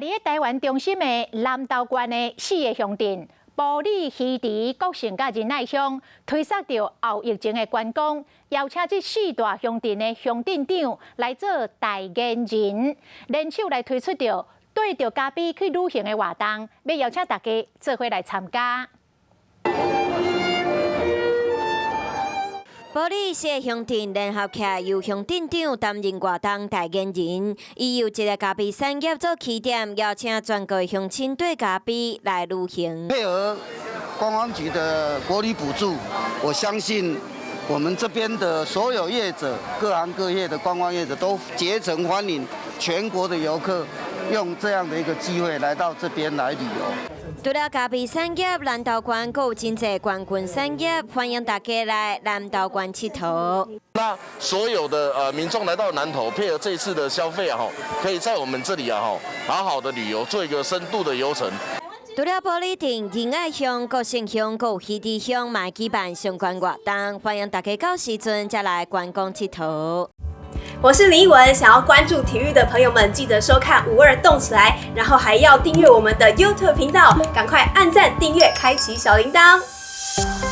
佇咧台灣中心的南投縣的四个鄉鎮，埔里、魚池、國姓佮仁愛鄉，推捒著後疫情的觀光，邀請這四大鄉鎮的鄉鎮長來做代言人，聯手來推出著綴著咖啡去旅行的活動，欲邀請大家做伙來參加。埔里四個鄉鎮聯合起來，由鄉鎮長擔任活動代言人，以由這个咖啡產業做起點，邀請全國鄉親綴咖啡來旅行。配合觀光局的國旅補助，我相信我們這邊的所有業者，各行各業的觀光業者都竭誠歡迎全國的遊客，用這樣的一個機會來到這邊來旅遊。除了咖啡產業，南投縣閣有真濟觀光產業，歡迎大家來南投縣𨑨迌。那所有的民眾來到南投，配合這次的消費啊，可以在我們這裡啊，好好的旅遊，做一個深度的遊程。除了埔里鎮、仁愛鄉、國姓鄉、閣有魚池鄉，嘛舉辦相關活動，歡迎大家到時陣才來觀光𨑨迌。我是林奕文，想要關注體育的朋友們，記得收看52動起來，然後還要訂閱我們的 YouTube 頻道，趕快按讚、訂閱、開啟小鈴鐺。